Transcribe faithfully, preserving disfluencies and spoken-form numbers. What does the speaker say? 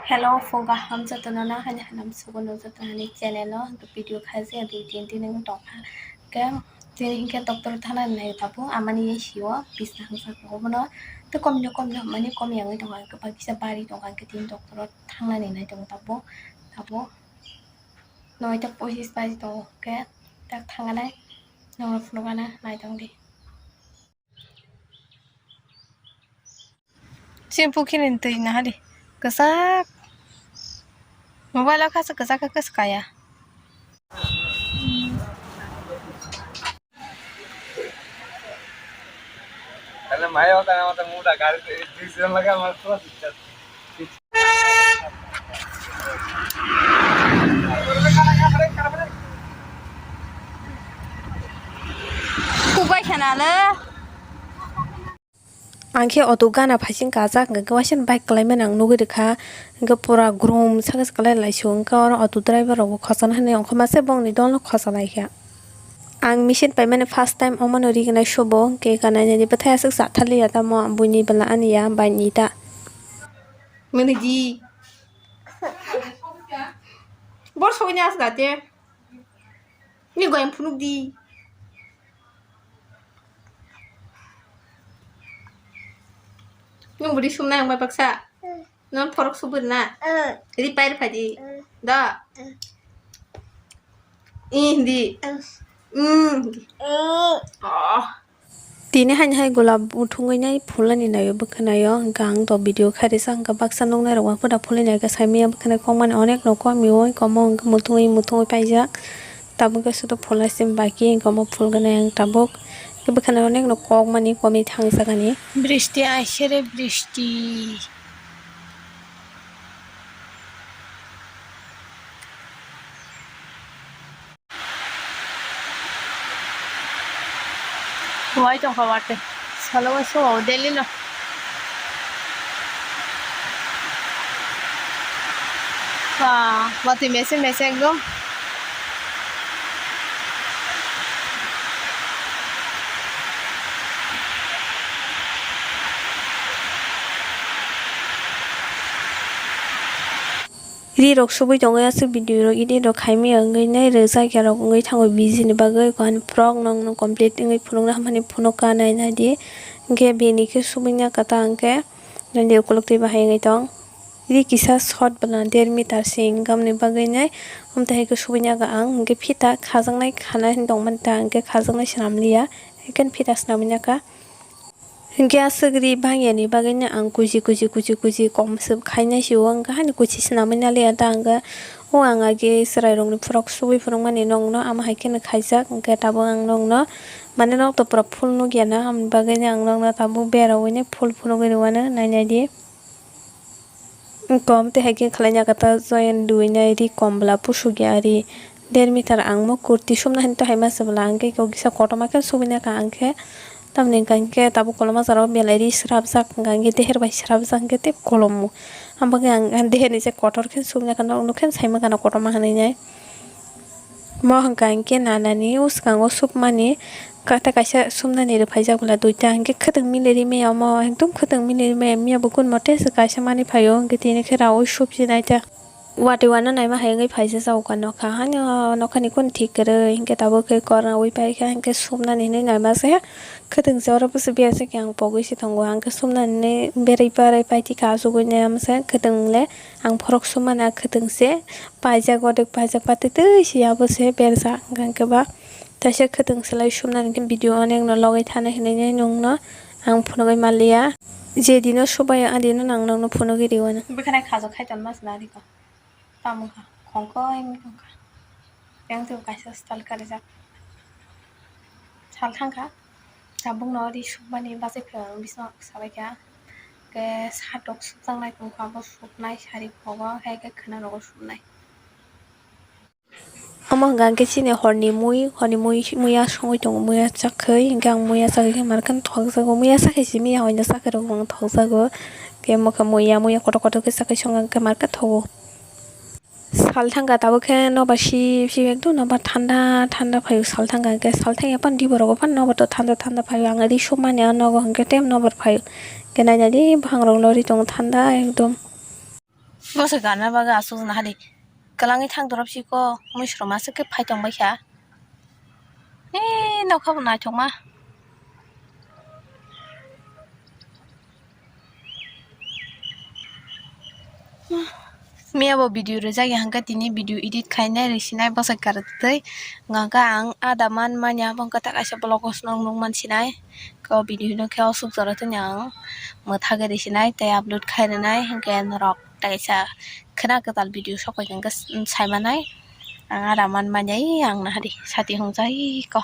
Hello, phung kaham jotono na hani hanam sugo no joto hani channel o hwnkhe video khaijak ya dui tin din wng tongkha. Hwnkhe tini hinkhe doctor thana nai tabuk amani yai sio bisna hwnsa khe obono tei komino komino hwnmani kom yangwi tongkha hwnkhe bakisa bari tongkha hwnkhe tini doctor o thangnani nai tongo tabuk tabuk noita pochis baji tongo hwnkhe tak thanganai nongno phunukgana nai tongdi. Chini pukhiri ni twi nahadi kwchak. Mobile o kha se kwchak khe swkaya. Kubai khana le. Ang khe auto gana phaising kajak, hwnkhe waisa bike kwlaimani ang nugwi rwkha, hwnkhe pura grum saka se kwlai laisio, hwnkhe oro auto driver rokbo khosana hinwi ongkha masa bongni dolno khosa laikha. Ang machine paimani first time omono rignai sobo, hwnkhe gana nini bwthai aswk chatharliya tamo buini bwla ani ya bike ni ta. Mwnwi di. Bor sogwi ni aswk ate. Ni goyang phunuk di. Nung bwrwi sumnai ang bai baksa. Non phorok subur na. Ri pair phadi. Da. I hindi. Mm. Oh. Tini haini hai gulab muthungwi nai phulani naio bwkhwnaio, hwnkhe ang to video khairisa hwnkhe baksa nuknai rok uaphada phulwi naikhe saimanya bwkhwnai kokmani onek no komio, komo hwnkhe muthungwi muthungwi paijak, tabuk khe sudo phulnai se baki hwnkhe omo phulgwnai ang tabuk, hwnkhe bwkhwnai onek no kokmani komwi thangjak ani. Bristi aisere bristi. Wai tongkha watwi. Salo waisa o Delhi no. Ba, watwi mese mese ekdom. Ri rok subui tongwi aswk video rok edit rok khaimaya wngwi nai rwjak ya rok wngwi thango busy ni bagwi, kohan frog nokno complete wngwi phunukna hamani phunukha nai naidi. Hwnkhe bini khe subui naka ta hwnkhe naidi ukuluk twi bahai wngwi tong. Ri kisa short bwla der meter se wngkha, amoni bagwi nai amtwi hai khe subui naka ang hwnkhe phita khajaknai khana hinwi tongmani ta hwnkhe khajaknai swnamliya, hwnkhe phita swnamwi naka. Hwnkhe aswk ri bangya ni bagwi no ang kuchi kuchi kuchi kuchi kom se khainai se o, hwnkhe hani kuchi swnamwi naliya ta hwnkhe o ang age chwrai rokni frok subui phunukmani nokno amo hai kheno khaijak, hwnkhe tabuk ang nokno mane nok to pura full nukya na, aboni bagwi no ang nokno tabuk bera ui no full phunugwi rw anw nai nai di. Kom tei hai khe khlai ya kata joyan dui nai ri kom bwla pusuk ya ri der meter ang mo kurti sumna hinwi to hai masa bwla ang khe kisa kotorma khe subui naka ang khe tamni hwnkha hwnkhe tabuk koloma jora o belai ri srapjak hwnkha hwnkhe deher bai srapjak hwnkhe tei kolomo ang bagwi ang deher ni je kotor khe subui naka nok nuk khe sai maka no kotorma hinwi nai. Mo hwnkha hinkhe nanani o swkango supmani kata kaisa sumnani rwphaijak bwla duita hinkhe khwtwng mili rimaya omo ekdom khwtwng mili rimaya miya bo kun mote se kaisa manwi phaio hinkhe tini khe raui supsi naita. Watwi uanw naima hai wngwi phaijak o nokha haino nokhani kun thik kwrwi hinkhe tabuk khe kor naui paikha hinkhe sumnani hinwi naima se khwtwng se oro bwswk biya se khe ang pogwi se tongo hinkhe sumnani hinwi berwi barwi paithikha achugwi nai omo se khwtwng le. Ang phorok sumana khwtwng se paijak, odek paijak, patwi twi se abo se berjak, hwnkha hwnkhe ba kaisa khwtwng se lai sumnani khe video onek no logwi thana hinwi nai nwng no ang phunugwi manliya. Je dino subai o, a dino no ang nwng no phunugwi rw anw. Bwkhwnai khajak khai tonma se nari ko. Tamo kha, khongkoi wng tongkha. Yang twi bo kaisa style karijak. Sal thangkha, tabukno ri sukmani bachai phai rok bising sabaikha. Khe shirt rok sukjaknai tongkha, abo suknai sari kobo, hai khe khwna rogo suknai. Omo hwnkha hwnkhe chini horni mui, horni mui, muya songwi tongo, muya chakhwi, hwnkhe ang muya chakhwi khe markhe thokjago, muya chakhwi simi ya hoino chakhwi rok bo thokjago. Khe omo khe muya, muya kotor kotor khe chakhwi songkha hwnkhe markhe thogo. Sal thangkha tabuk khe nobar sip sip ekdom nobar thanda thanda phaio sal thangkha hwnkhe sal thangya phano diborogo phano nobar to thanda thanda phaio ang ri sumani ah nogo hwnkhe tei nobar phaio hwnkhe nainani bwkhangrokno ri tongo thanda ekdom. Bwswk gana bagwi aswk nahadi. Kwlangwi thang dorop siko, mui sroma aswk khe phai tong baikha. Ee, nokha bo naithokma. Miya bo video rijak ya hwnkhe tini video edit khainai risinai bwsai kwrwtwi hwnkhe ang ada man manya bo hwnkhe ta kaisa vlog o swnam nukman sinai. Khe o video no khe o suk jora tini ang mwthagwi risinai tei upload khai rwnai hwnkhe norok ta kaisa khwna kwtal video sok bai hwnkhe saimanai. Ang ada man manya ang nahadi sati hwngjai ko.